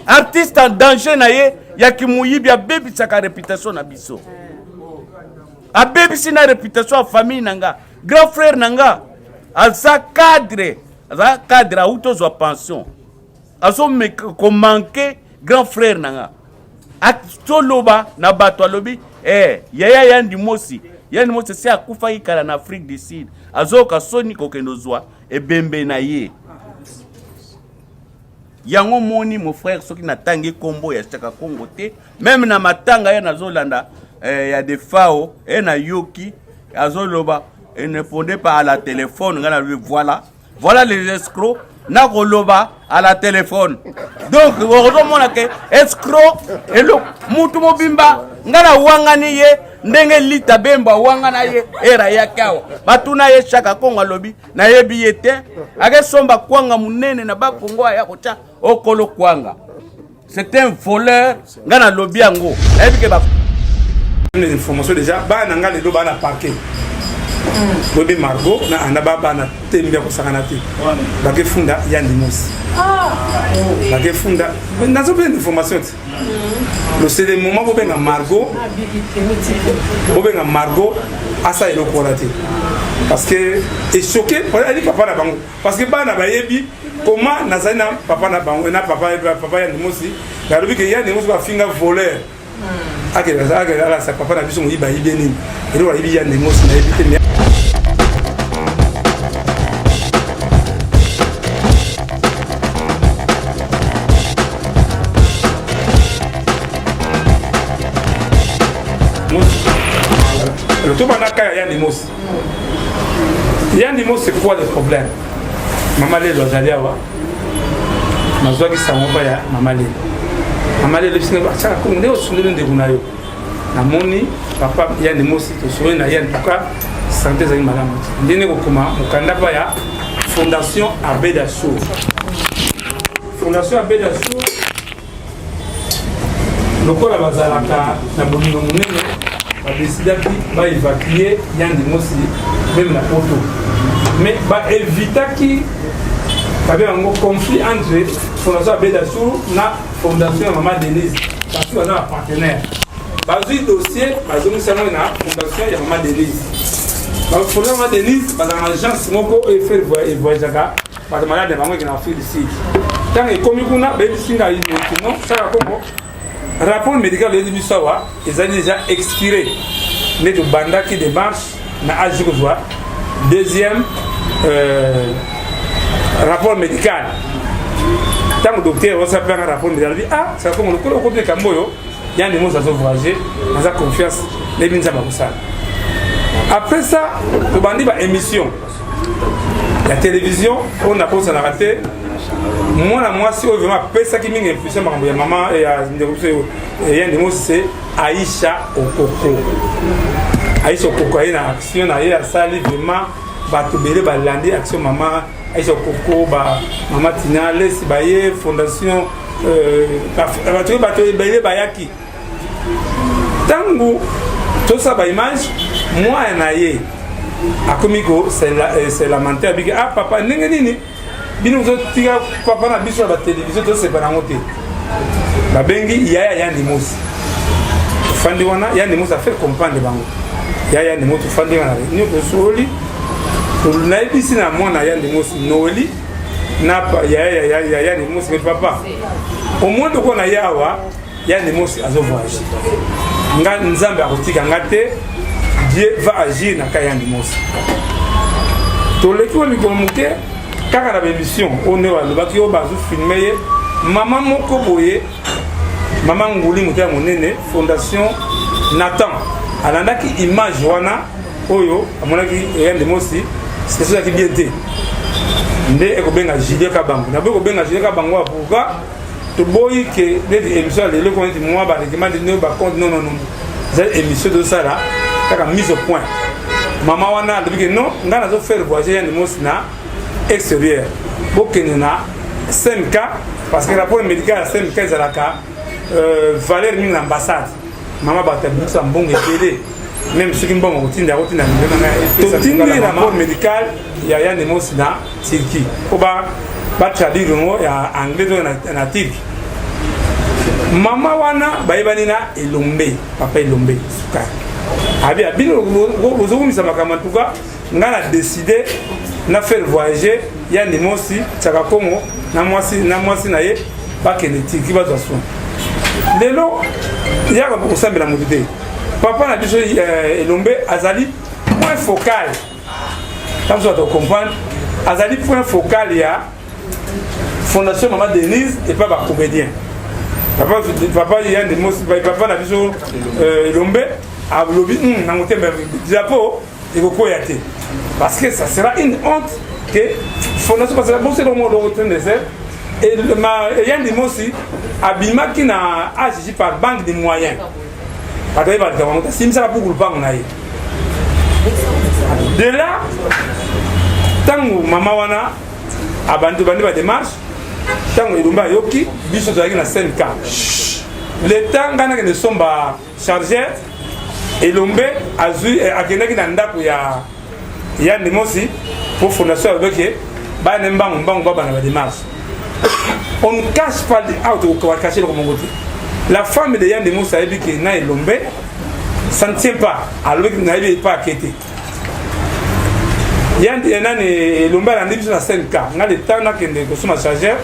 Artiste en danger na ye ya kimoyibi abebisaka reputation na biso. Abebisi na reputation ya famille na nga. Grand frère na nga aza cadre, aza cadre auti ozwa pension. Azo ko manquer grand frère na nga. Atoloba na bato alobi eh yaya Yandi Mosi, Yandi Mosi se akufaki kala na Afrique du Sud. Azoyoka soni kokende ozwa ebembe na ye. Yango moni mon frère soki natangi kombo ya Chaka Kongo te, même na matanga ya nazolanda eh, ya Defao e nayoki azoloba et ne répondait pas à la téléphone nga nalobi voilà voilà les escrocs nakoloba à la téléphone donc okozomona ke escroc elo mutu mobimba nga nawangani ye ndenge lita bemba awangana ye era yaki awa batuna ye Chaka Kongo alobi nayebi ye te akesomba kwanga monene na bakongo aya kotya okolo kwanga c'est un voleur nga nalobi yango nayebi ke ba les informations déjà bana nga lelo bana parquet boyebi Margot na anda ba bana tembe ya kosakana te bakefunda ya ndimosi bakefunda nazopesa information te lo c'est le moment bobenga Margot bobenga Margot asala eloko wana te parce que echoke ali papa na bango parce que bana bayebi comment nazali na papa na bango na papa papa ya ndimosi nalobi ke ya ndimosi bafinga voleur akende alakisa papa na biso moyibi ayibi nini eloko ayibi ya ndimosi nayebi te. Tobanda kaya ya ndimosi. Ya ndimosi, c'est quoi le problème? Mama Lelo azali awa, nazwaki sango mpa ya mama Lelo. Mama Lelo ebisinga asala kongo nde osundoli ndeko na yo. Namoni papa ya ndimosi, tosoli na ye, en tout cas santé ezali malamu te. Ndenge kokoma mokanda mpa ya fondation Abeda Sour, fondation Abeda Sour lokola bazalaka na bolingo monene, badesidaki baévacue Yandi Mosi même na poto, mais baevitaki babe yango conflit entre fondation Abeda Sour na fondation ya mama Denise, parce que baza bapartenaire. Bazwi dossier, bazongisi yango na fondation ya mama Denise. Fondation ya mama Denise bazalaka na agence moko oyo efaire evoyageaka bato malade na bango ekende na Afrique du Sud. Ntango ekomi kuna, bayebisi ngai non, Chaka Kongo, rapport médical oyebi biso awa ezali déjà expiré. Nde tobandaki démarche na agi kozwa deuxième rapport médical. Ntango docteur osapelanga rapport médical, alobi: ah, Chaka Kongo, lokola okomi likambo oyo, Yandi Mosi azovoyage, naza confiance, nayebi Nzambe akosala. Après ça, tobandi baémission ya télévision oyo nakosanaka te. Mwana mwasi oyo vraiment apesaki mingi impulsion makambo ya mama ya ndeko biso Yandi Mosi, c'est Aisha Okoko. Aisha Okoko aye na action na ye, asali vraiment bato ebele balandi action mama Aisha Okoko, ba mama Tina Lesi baye fondation, bato bato ebele bayaki. Ntango tosala baimage, mwana na ye akomi ko se lamenter, abiki: ah papa, ndenge nini bino bozotika papa na biso na batelevizio? Tosepa nango te. Babengi yaya Yandi Mosi, tofandi wana. Yandi Mosi afaire comprendre bango. Yaya Yandi Mosi, tofandi wana réunion, tosoli, nayebisi na mwana Yandi Mosi Noeli na yaya ya Yandi Mosi: mais papa, au moins tokona ye awa, Yandi Mosi azovoyage, nga Nzambe akotika nga te, Dieu va agir na ka Yandi Mosi. Toleki wa mikolo moke kaka na baémission oyo nde balobaki oyo bazofilme ye, mama moko boye, mama Nguli, moto ya monene, fondation Nathan, alandaki image wana oyo amonaki Yandi Mosi situation ezalaki bien te. Nde ekobenga Julien Kabango. Naboyi kobenga Julien Kabango. Pourquoi toboyi ke neti émission ya lelo ko neti mwa barèglement nde bacompte? Non, non, non, eza émission tozosala kaka mise au point. Mama wana alobi ke non, ngai nazo faire voyager Yandi Mosi na extérieur, bokende na CMK, parce que rapport médical ya CMK ezalaka valeur mingi na ambassade. Mama, bato ya biso ya mbongo ebele, même soki mbongo kotinda, akotinda. Totindi rapport médical ya Yandi Mosi na Turquie mpo batraduire yango ya anglais to na turki. Mama wana bayebani na Elombe, papa Elombe sukari. Abi bino bozokumisa makambo en tout cas nga na décider na faire voyager ya Nimosi Chaka Kongo na mwasi na mwasi na ye bakende Turquie bazwa soin. Lelo yaka kosambela moto te. Papa na biso euh, Elombe azali point focal. Ntango mosusu bato comprendre azali point focal ya fondation mama denise epa bacomédien papa papa yande mosi papa na biso euh, elombe alobi hmm, na motema drapeau ekokwea te parce que ça sera une honte que fondation parce que boselo moko loko train de ser yandi mosi abimaki na agg par banque de moyens bato ayeba likambo yango te asimbisaka buku lupango na ye de là ntango mama wana abandi bandi bademarche ntango elombe ayoki biso tozalaki na cnk leta ngai nakende somba chargeur elombe azwi eh, akendaki na ndako ya ya ndimosi mpo fondation alobaki baya ne mbangu mbangu babanda bademarche on ne cache pas awa tokokache eloko moko te la femme de yande mosi ayebi ke na elombe ça ne tient pas alobaki nayebi epa ake te yande nani elombe alandi biso na cnk nga le temps nakende kosoma chargeur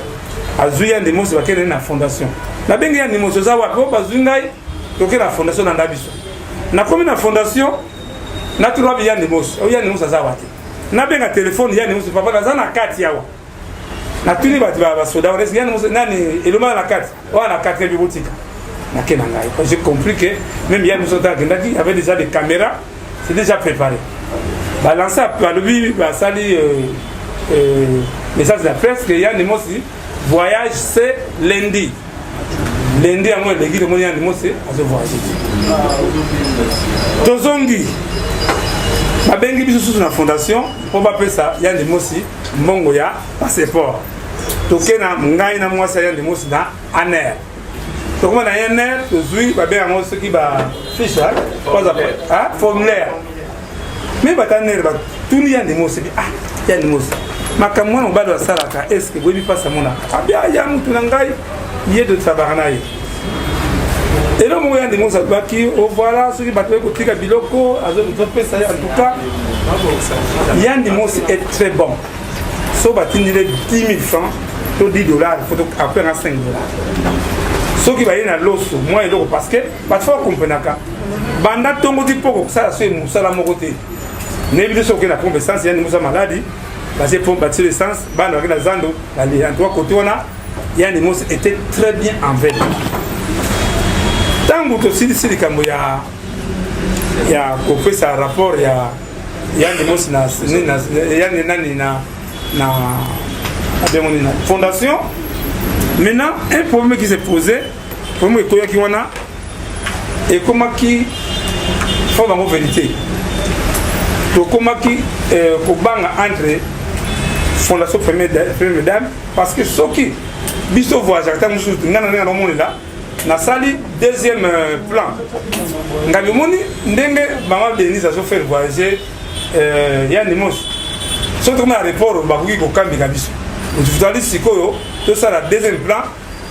azwi yande mosi bakende na fondation nabengi yande mosi oza wapi o bazwi ngai toke na fondation nanda biso nakomi na fondation natuna wapi yande mosi o yande mosi aza wapi nabenga telefone yande mosi papa naza na kati awa natuni bato basoda wana eske nani elomaka na kati wana na kati ebi botika nake na ngai j'ai compris que même yande mosi ata akendaki avait déjà des caméras c'est déjà préparé balance balobi basali euh, euh, message de la presse que yande mosi voyage c'est lundi lundi yango eleki tomoni yandi mose azo voyage te tozongi babengi biso susu na fondation mpo bapesa yandi mosi mbongo ya passeport toke na ngai na mwasi ya yandi mosi na aner tokoma na aner tozwi babenga yango soki ba fiche formulaire me bato anere batuni yandi mosi bi ah yandi mosi makambo wana mobali asalaka eske boyebi mpasi amonaka abia ya motu na ngai ye totabaka na ye eloko moko yandi mosi alobaki o oh, voilà soki bato baye kotika biloko azopesa ye en tout cas yandi mosi est très bon so batindi le 10 000 francs to 10 dollars faut apenga 5 dollars soki baye na loso mwa eloko parce que bato fo bakomprenaka banda ntongo ti poko kosala so mosala moko te nayebi te soki okende na pompe essence yani mosa maladi batie pompe batie essence bana bake na zando balie en tout cas kote wana yani mosi était très bien en veille ntango tosilisi likambo ya ya kopesa rapport ya yandi mosi na yandi nani na na abengo nini na fondation maintenant un problème qui s'est posé problème ekoyaki wana ekomaki fo bango verité tokomaki euh, kobanga entre fondation première dame parce que soki biso voyageaka ntango mosusu ngai na ndenge naomonela nasali deuxième euh, plan ngai omoni ndenge mama denise azo faire voyager euh, ya nimos soki tokoma na report bakoki kokambika biso tozali sikoyo tosala deuxième plan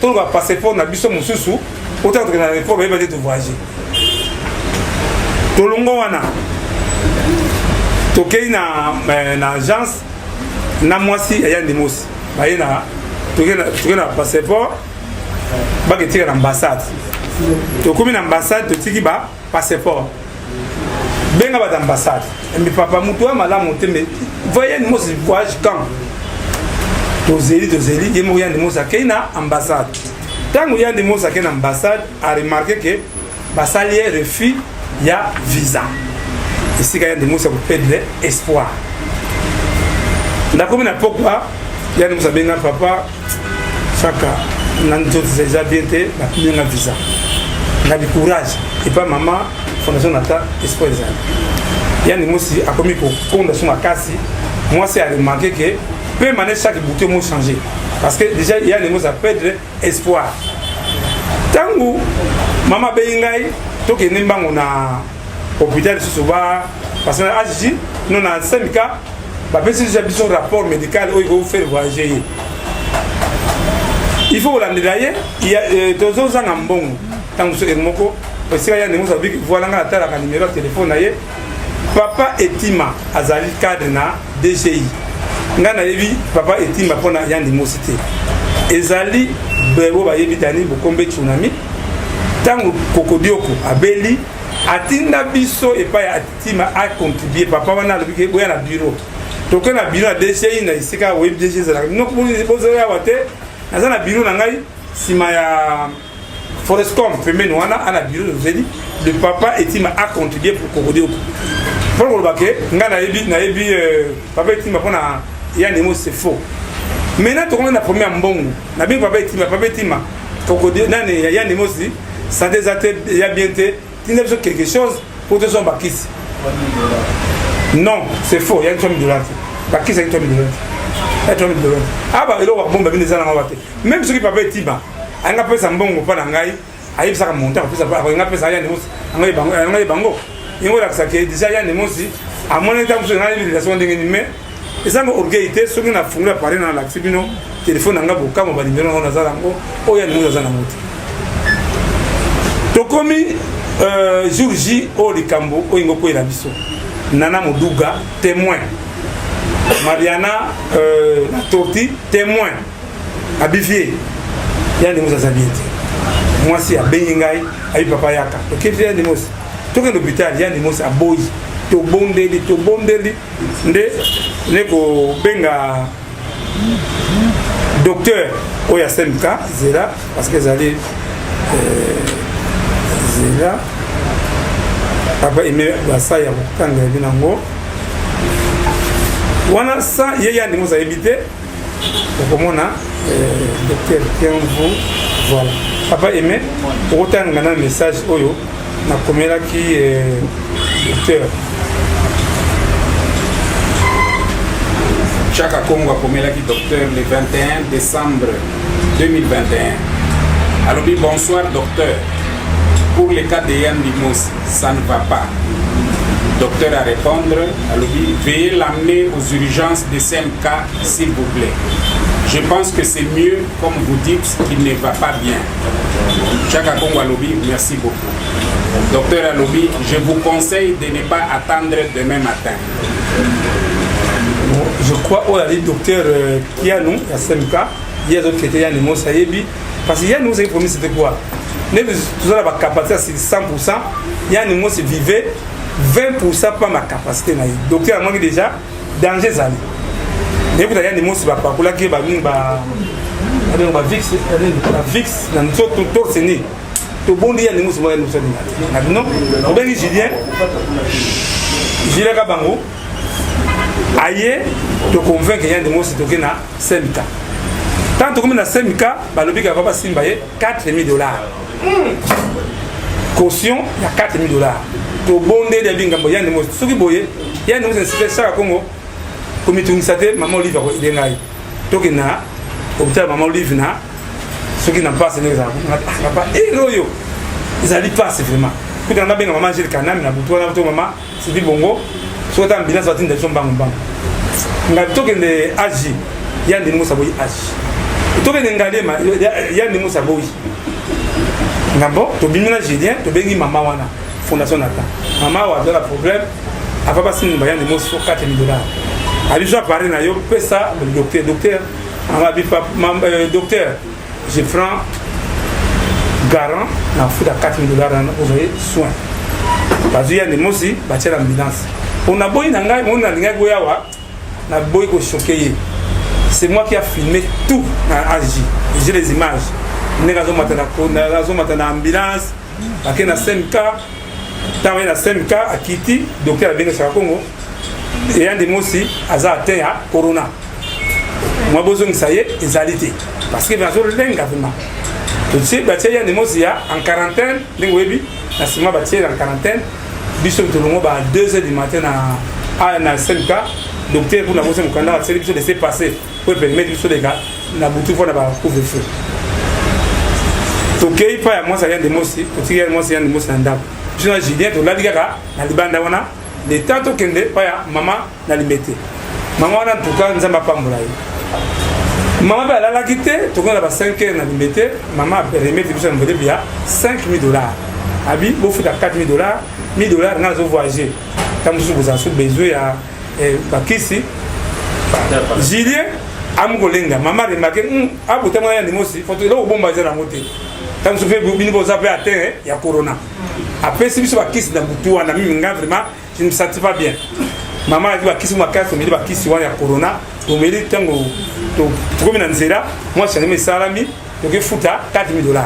toluka passeport na biso mosusu otaka tokende na report bayeba te tovoyage tolongo wana tokei na, eh, na agence na mwasi ya yandi mosi baye na tokei na passeport baketika na ambassade tokomi na ambassade totiki ba passeport benga bato ambassade mais papa moto ya malamu te mais voyez mosi voyage quand tozeli tozeli ye moko yandi mosi akei na ambassade ntango yandi mosi akei na ambassade aremarke ke basali ye refus ya visa esika yandi mosi akoperdre espoir nakomi na pokwa yandi mosi abenga papa saka na nzoto eza bien te bapimi nga visa ngabi courage epa mama fondation nata espoir ezali yani mosi akomi kokonda so makasi mwasi a remarqué que pe mane chaque bouton mo changer parce que déjà yani mosi a perdre espoir ntango mama abeyi ngai tokende mbango na hôpital lisusu ba parce que na hg no na cmk bapesi deja biso rapport médical oyo ekoki faire voyager ye Il faut kolandela ye, euh, tozozanga mbongo ntango mosusu ere moko esika ya ndenge mosusu abiki voilà ngai natalaka nimero ya telefone na ye. Papa Etima azali cadre na DGI. Ngai nayebi papa Etima mpo na Yandi Mosi te. Ezali bebo bayebi Dani Bokombe Tsunami. Ntango Kokodioko abeli atinda biso epai ya Etima acontribue. Papa wana alobi ke boya na bureau. Toke na bureau ya DGI na esika oyebi DGI ezalaka. Bino bozali awa te. Naza na bureau na ngai nsima ya Forescom pembeni wana ana bureau tozeli le papa Etima a contribué pour Kokodioko. Mpo koloba ke ngai nayebi nayebi euh, papa Etima mpo na ya Nemo c'est faux. Maintenant tokomi na première mbongo nabengi papa Etima papa Etima Kokodioko nani ya Nemo si santé eza te ya bien te tinda biso quelque chose mpo tozwa bakisi. Non c'est faux ya 3000 dollars te bakisi ya 3000 dollars te ya 3000 dollars aba ah, eloko bakobomba bino eza nango ba te même soki papa Etima alinga apesa mbongo mpa na ngai ayebisaka montant apesa alinga apesa yandi mosi angai bango yango elakisa ke déjà yandi mosi amoni ntango mosusu ngai relation ndenge nini mais ezanga orgueil te soki nafungoli appareil na nalakisi bino telefone na ngai bokamwa banimero nango naza nango oyo yandi mosi aza nango te tokomi euh, jour j oyo likambo oyo ingo koyela biso nana moduga témoin mariana euh, la torti témoin abivie ya ndenge aza bien te mwasi abengi ngai ayi papa yaka tokei ya ndenge tokende hôpital ya ndenge aboyi tobondeli tobondeli nde nde kobenga docteur oyo ya SMK zela parce que ezali euh, zela papa aime basai ya kotanga yebi nango wana sa ye ya ndenge ozayebi te okomona euh, docteur Kianvu voilà papa aimé okotanga na message oyo nakomelaki euh, docteur Chaka Congo akomelaki docteur le 21 décembre 2021 alobi bonsoir docteur pour le cas de Yandi Mosi ça ne va pas docteur à répondre alobi veuillez l'amener aux urgences de CMK s'il vous plaît je pense que c'est mieux comme vous dites qu'il ne va pas bien Chaka Congo alobi merci beaucoup docteur alobi je vous conseille de ne pas attendre demain matin bon, je crois oyo ali docteur euh, Kianou ya CMK ye azotraite Yandi Mosi ayebi parce que Yandi Mosi promis c'était quoi nde toza na bacapacité ya 100 Yandi Mosi vivait 20 pa ma capacité na ye docteur amonaki déjà danger ezali nayekuta Yandi Mosi bapakolaki ye banini bavix bavix na nzoto torse ni tobondi Yandi Mosi moko Yandi Mosi alinga te na bino obengi Julien Julien Kabango aye toconvaincre Yandi Mosi toke na semika ntango tokomi na semika balobi kaka basimba ye 4000 dollars caution ya 4000 dollars tobondeli ya bingambo Yandi Mosi soki boye Yandi Mosi nsite Chaka Congo komitungisa te mama Olive akoede ngai tokende na hôpital mama Olive na soki na mpasi ndenge ezalaka ere oyo ezali mpasi vraiment kuta nabenga mama Angele Kanami na butu wana to mama Sylvie Bongo soki ata ambulance batinda biso mbangu mbangu ngai tokende ag Yandi Mosi aboyi ag tokende Ngaliema Yandi Mosi aboyi ngambo tobimi na Julien tobengi mama wana fondation Nathan mama awa azala problème ava basimba Yandi Mosi 4000 dollars abi zo appareil na yo pesa docteur docteur mama abi euh, docteur je prends garant na futa 4000 dollars wana ozwa soin bazwi Yandi Mosi batia na ambulance mpo naboyi na ngai moni nalingaki boya awa naboyi kochoquer ye c'est moi qui a filmé tout na AG j'ai les images ndenge azomata na ambulance ake na CMK ntango ye na CMK akiti docteur abengi Chaka Congo Yandi Mosi aza atteint ya corona mwa bozongisa ye ezali te parce que azolenga vraiment totie batie Yandi Mosi ya en quarantaine ndenge oyebi na nsima batie en quarantaine biso tolongo ba 2 heures du matin na a na CMK docteur kuna bosi mokanda atieli biso laisser passer po epermettre biso leka na butu mpo na ba couvre feu tokei pa ya mwasi ya Yandi Mosi totiki ya mwasi Yandi Mosi na ndako biso na Julien tolali kaka na libanda wana le temps tokende pa ya mama na Limete mama wana ntuka nzambe apambola ye Mama mpe alalaki te, tokomi na ba 5 heures na Limete, mama remettre biso enveloppe ya 5000 $. Abi bofuta 4000 $, 1000 $ nga nazo voyager. Ntango mosusu bozala so besoin ya bakisi. Julien amukolenga mama remarque abotama ya Ndimosi foto eloko bomba eza nango te. Ntango mosusu mpe bino boza mpe atteint ya corona. Apesi biso bakisi na butu wana. Mimi nga vraiment je ne me sentais pas bien. Mama ayaki bakisi makasi, tomeli bakisi wana ya corona, tomeli. Ntango tokomi na nzela, mwa changement esalami, tokefuta 4000 $.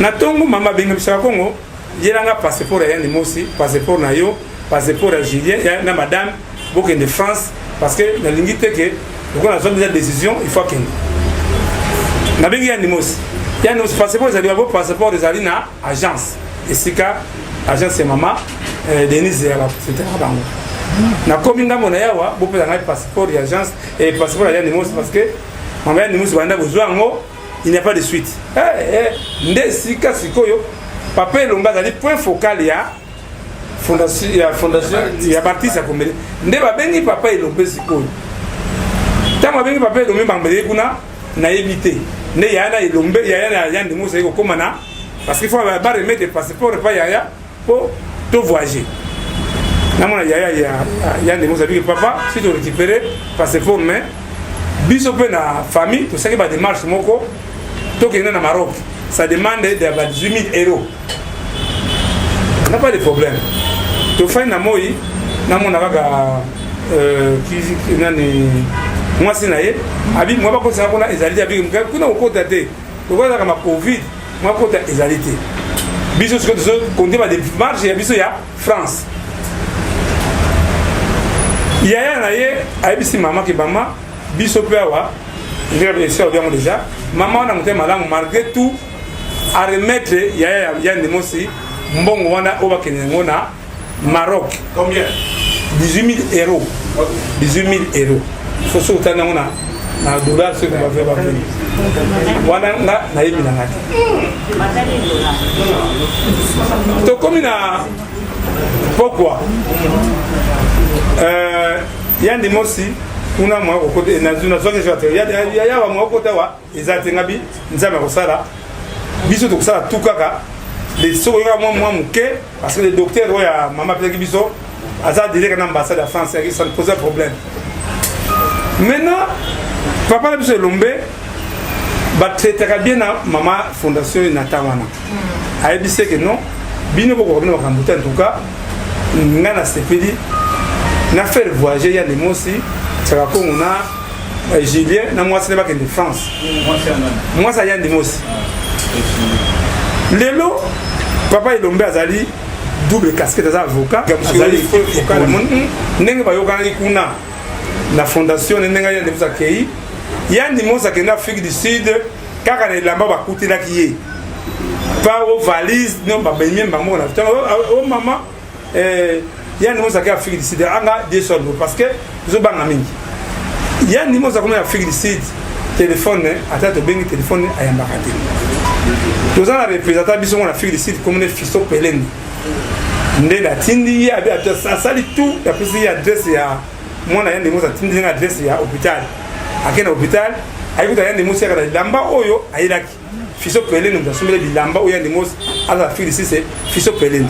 Na ntongo mama abengi bisaka Kongo, yelanga passeport ya Yandi Mosi, passeport na yo, passeport ya Julien na madame, bokende France, parce que nalingi te ke lokola nazwa déjà décision, il faut akende. Nabengi Yandi Mosi, Yandi Mosi, passeport ezali babo, passeport ezali na agence, esika agence ya mama Denise ya basekretare bango. Nakomi ngambo na yawa, bopesa ngai passeport ya agence, passeport ya Yandi Mosi, parce que mama Yandi Mosi banda kozwa yango, il n'y a pas de suite. Nde esika sikoyo papa Elombe azali point focal ya fondation, ya fondation ya baartiste ya comédie. Nde babengi papa Elombe. Sikoyo ntango babengi papa Elombe, bambeleki kuna, nayebi te nde yaya na Elombe, yaya na Yandi Mosi ayi kokóma na, parce qu'il faut baremettre passeport epai yaya mpo to voyager. Namona yaya ya Yandi Mosi abiki: "Papa, si to récupérer passeport, mais biso mpe na famille tosalaki badémarche moko, tokende na Maroc, ça demande de ba 18 000 euros." N'a pas de problème, tofai na moi, namona kaka nani, mwasi na ye abi mwa bakosaka kuna ezali te. Abi kuna kokota te, lokola ma Covid, mwa kota ezali te. Biso sikoyo tozokonte badémarche ya biso ya France. Yaya na ye ayebisi mama ke mama, biso mpe awa ndenge esi alobi yango déjà, mama wana motema malamu, malgré tout aremettre yaya ya Ndimosi mbongo wana oyo bakende yango na Maroc. Combien? 18 000 euros, 18 000 euros. So soki otali yango na dollar, soki bave bave wana, nga nayebi na nga te. Tokomi na pokwa, Yandi Mosi kuna mwa kokota, nazwaki te yawa mwa kokota wa eza te. Ngabi Nzambe akosala, biso tokosala tu kaka soki oyoka mwa mwa moke, parce que le docteur oyo ya mama apesaki biso aza direct na ambassade ya France, yaki ça ne pose problème. Maintenant papa na biso Elombe batraitaka bien na mama fondation na ntango wana, ayebisi ke non, bino bokoka bino makambo te. En tout cas nga nasepeli na faire voyager ya Lemosi, Tiaka Kongo na Julien na mwasi nde bakende France. Mwasi aya Ndimosi. Lelo papa Elombe azali double casquette, aza avocat, azali focal. Ndenge bayokanaki kuna na fondation, ndenge ya Ndimosi akei, ya Ndimosi akende Afrique du Sud kaka na elamba bakutelaki ye pa o valise no, babemi bango na o mama ya Ndimosi ake Afrique du Sud anga die sol, parce que tozobanga mingi. Ya Ndimosi akomi na Afrique du Sud, telefone ata tobengi telefone ayambaka te. Toza na représentant biso ngo na Afrique du Sud, komone Fiso Pelende, nde natindi ye, abi asali tout, apesi ye adresse ya mwana ya Ndimosi, atindi nga adresse ya hôpital. Ake na hôpital, ayekuta ya Ndimosi yaka na bilamba oyo ayelaki. Fiso Pelende moto asombeli bilamba oyo ya Ndimosi aza Afrique du Sud. Fiso Pelende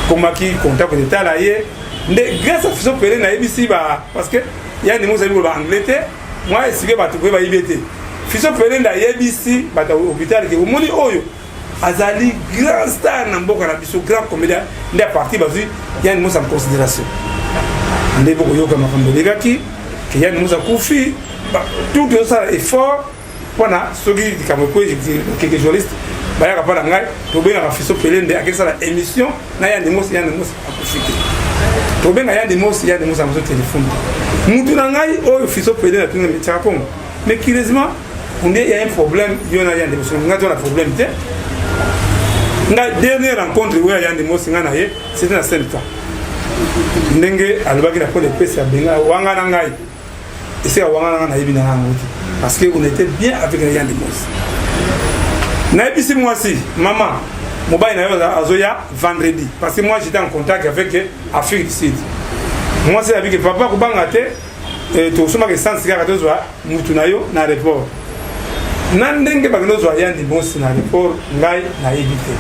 akomaki contact etala ye nde grâce à Fiso Pelende ayebisi ba, parce que ya Ndimosi ayebi koloba anglais te, mwa esike bato koye bayebi ete Fiso Pelende ayebisi bato ya hôpital ke omoni oyo azali grand star na mboka na biso, grand comédien. Nde à partir bazwi Yani Mosi en considération, nde bokoyoka makambo elekaki ke Yani Mosi akufi. Tout tozosala effort mpona soki likambo ekoyi, keke journaliste bayaka mpa na ngai, tobengaka Fiso Pelende, akesala émission na Yandi Mosi. Yandi Mosi akufi te, tobenga Yandi Mosi, Yandi Mosi amoso telefone mutu na ngai oyo Fiso Pelende atunga metiaka Kongo. Mais curieusement on dit il y a un problème yo na Yandi Mosi. Ngai to na problème te. Ngai dernière rencontre oyo ya Yandi Mosi, ngai na ye, c'était na CMK, ndenge alobaki na pole epesi abenga wanga na ngai, esika wanga na ngai nayebi na yango te, parce que on était bien avec Yandi Mosi. Nayebisi mwasi: "Mama, mobali na yo azoya vendredi", parce que moi j'étais en contact avec Afrique du Sud. Mwasi abiki: "Papa, kobanga te." Eh, tosombaka essence kaka tozwa mutu na yo na report na ndenge bakende ozwa yandi mosi na report ngai nayebi te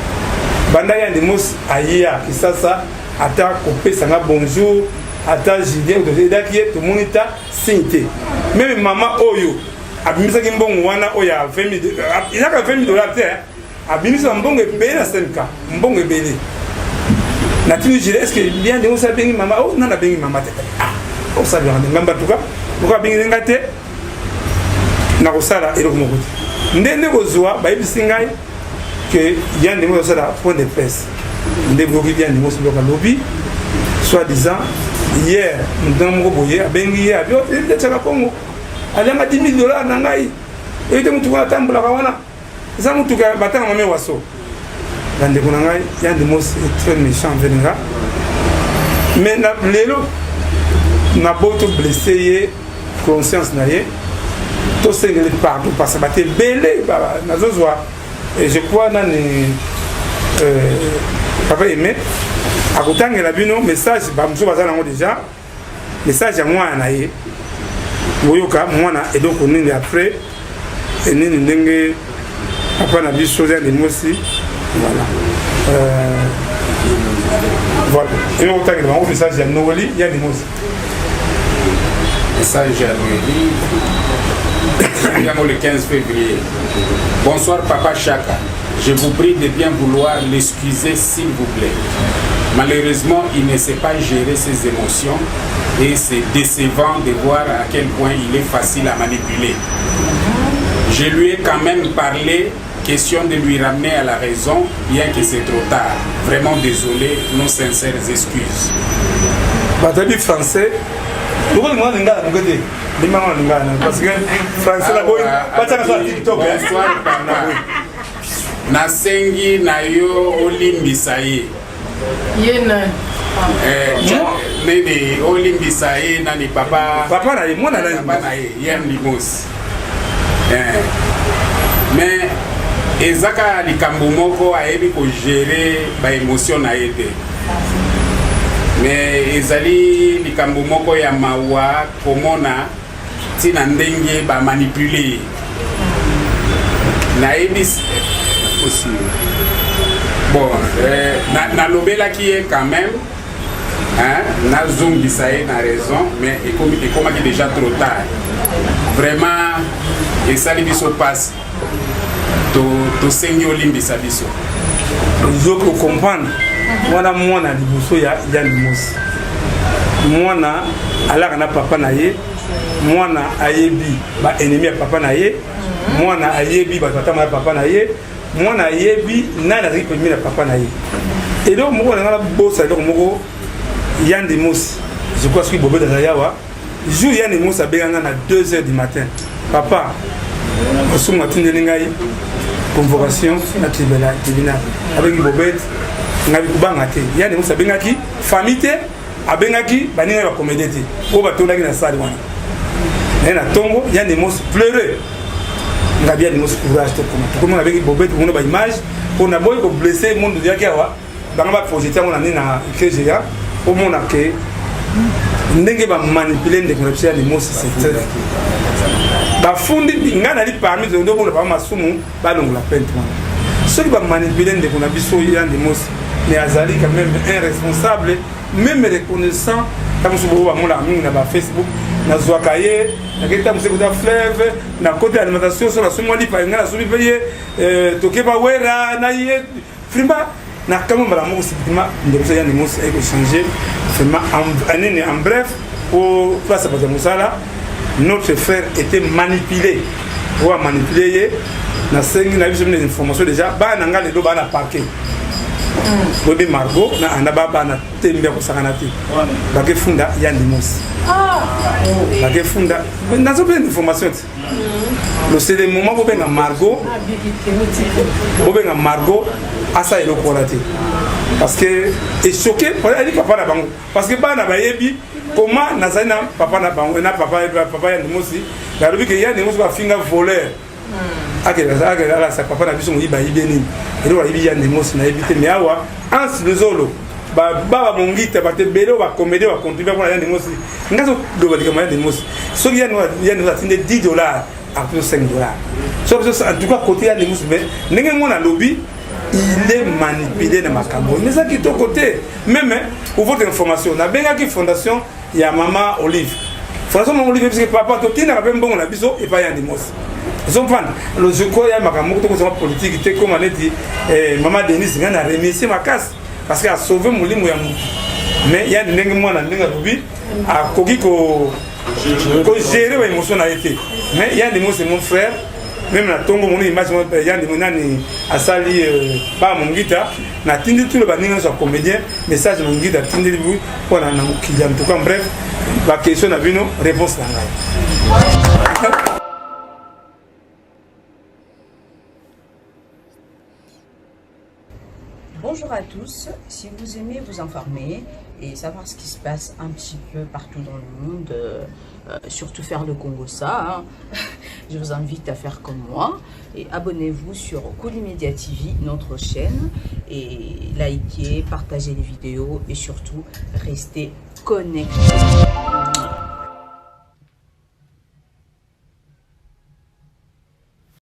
banda yandi mosi aya kisasa ata kopesa nga bonjour ata julien edaki ye tomoni ta signe te meme mama oyo abimisaki mbongo wana oyo ya 20 ezaka 20 dollar te abimisi ba mbongo ebele na smk mbongo ebele natuni jile est ce que bien ndenge osi abengi mama o oh, nani abengi mama te ah osalelaka nde ngambo atuka lokola abengi ngai te nakosala eloko moko te nde nde kozwa bayebisi ngai ke ya ndenge ozosala point de presse nde boyoki bia ndenge osiloko alobi soit disant hier moto moko boye abengi ye abi otiaka oh, kongo alianga 10 000 dollars na ngai ete motu wana atambolaka wana eza motuka batanga mame waso bandeko na ngai yandi mos est très méchant envers nga mais na lelo na boto blessé ye conscience na ye tosengeli pardon parce que bato ebele nazozwa et je crois nani euh, papa aimé akotangela bino message bamosusu baza nango déjà message ya mwana na ye boyoka mwana eloko nini après nini ndenge papa na biso ya limosi voilà euh, voilà eloko otangela bango message ya noeli ya limosi message ya noeli yango le 15 février bonsoir papa chaka je vous prie de bien vouloir l'excuser s'il vous plaît Malheureusement, il ne sait pas gérer ses émotions et c'est décevant de voir à quel point il est facile à manipuler. Je lui ai quand même parlé, question de lui ramener à la raison, bien que c'est trop tard. Vraiment désolé, nos sincères excuses. bato français lokola lingala moke te limanga lingala parce que français naboyi batiaka so na tiktok bonsoir papa nasengi na yo olimbisa ye ye nani eh, nini olimbisa ye nani papa papa na ye mwana nani papa na ye ye limos eh. mais eza kaka likambo moko ayebi kogere baémotion na ye te mais ezali likambo moko ya mawa komona ntina ndenge ba manipule ye nayebi bon eh, nalobelaki ye quand même hein, nazongisa ye na raison mais ekomaki déjà trop tard vraiment esali biso mpasi tosengi olimbisa biso ozoki okomprendre wana mwana liboso ya yandi mosi mwana alaka na papa na ye mwana ayebi baennemi ya papa na ye mwana ayebi bato batama ya papa na ye mwana ayebi nani azalaki pembeni ya papa na ye eloko moko na ngai nabosa eloko moko yandi mosi je crois soki bobeta azali awa jour yandi mosi abenga ngai na 2 heures du matin papa masumu atindeli ngai convocation na tribunal abengi bobete ngai kobanga te yandi mosi abengaki famille te abengaki baninga ya bakomedie te oyo batondaki na sale wana naye na ntongo yandi mosi pleure ngabi yandi mosi courage tokoma tokoma nabengi bobete komona baimage mpo naboyi koblesse monde oyaki awa banga baprojete yango na nini na kga omona ke ndenge bamanipule ndeko na biso ya limosi c'est bafundi ngai nali parmi nde omona bango masumu balongola plainte wana soki bamanipule ndeko na biso ya limosi mais azali quand même un responsable même reconnaissant ntango mosusu boyo bamonaka mingi na bafacebook nazwaka ye nakei ntango mosusu ekota fleuve na kote alimentation so nasombi mwa lipa ngai nasombi mpe ye euh, tokeba wera na ye Vraiment na kamwe mbala moko subitement ndeko biso yandi mosi aye kochange vraiment en nini en bref po place ya bato ya mosala notre frère était manipulé oyo amanipule ye nasengi na biso bino information déjà bana na ngai lelo bana parquet hmm. boyebi margot na anda ba bana tembe ya kosakana te bakefunda yandi mosi ah. bakefunda nazopesa information te lo c'est le moment bobenga margot bobenga margot asala eloko wana te parce que echoke ali papa na bango parce que bana bayebi comment nazali na papa na bango na papa papa ya ndimosi balobi ke ya ndimosi bafinga voleur hmm. akende alakisa papa na biso moyibi ayibi nini eloko ayibi ya ndimosi nayebi te mais awa anse luzolo Baba Mongita, bato ebele oyo bacomédie bacontribue mpona Yandi Mosi. Ngai azoloba likambo Yandi Mosi, soki Yandi Mosi atinde 10 $, apesa 5 $, so biso en tout cas côté Yandi Mosi. Mais ndenge mwana alobi, il est manipulé na makambo, mais eza kitoko te. Même pour votre information, nabengaki fondation ya Mama Olive. Fondation Mama Olive, puisque papa totindaka mpe mbongo na biso epai Yandi Mosi, ozomprendre lozoko ya makambo moko tokozama politike te. Koma neti Mama Denis, ngai na remercier makasi parce que asauve molimo ya motu. Mais yani ndenge mwana, ndenge alobi, akoki kogérer baémotion na ye te. Mais Yandi Mosi, mon frère, même na ntongo moni image Yandi nani asali baa Mongita, natindi tulo baninga nyonso ya comédien message. Mongita atindeli mpona na mokili. En tout cas, bref, baquestion na bino, réponse na ngai. Bonjour à tous, si vous aimez vous informer et savoir ce qui se passe un petit peu partout dans le monde, surtout faire le kongossa, hein, je vous invite à faire comme moi et abonnez-vous sur Media TV, notre chaîne, et likez, partagez les vidéos et surtout restez connectés.